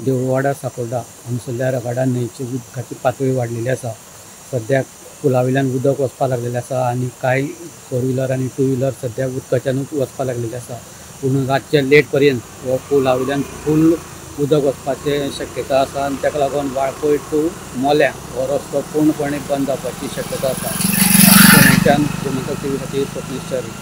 देऊळवाडा साकोर्डा हांगसरल्या रगाडा न्हंयची उदकाची पातळी वाडलेली आसा. सद्याक पुला वयल्यान उदक वचपाक लागलेलें आसा आनी कांय फोर व्हिलर आनी टू व्हिलर सद्याक उदकाच्यानूच वचपाक लागलेले आसा. पूण रातचे लेट पर्यंत हो पुला वयल्यान फूल उदक वचपाचे शक्यता आसा आनी ताका लागून वाळपय टू मोल्यां हो रस्तो पूर्णपणे बंद जावपाची शक्यता आसा. पुण्याच्यान गोमंतक टीव्ही खातीर स्वप्नेश च्यारी.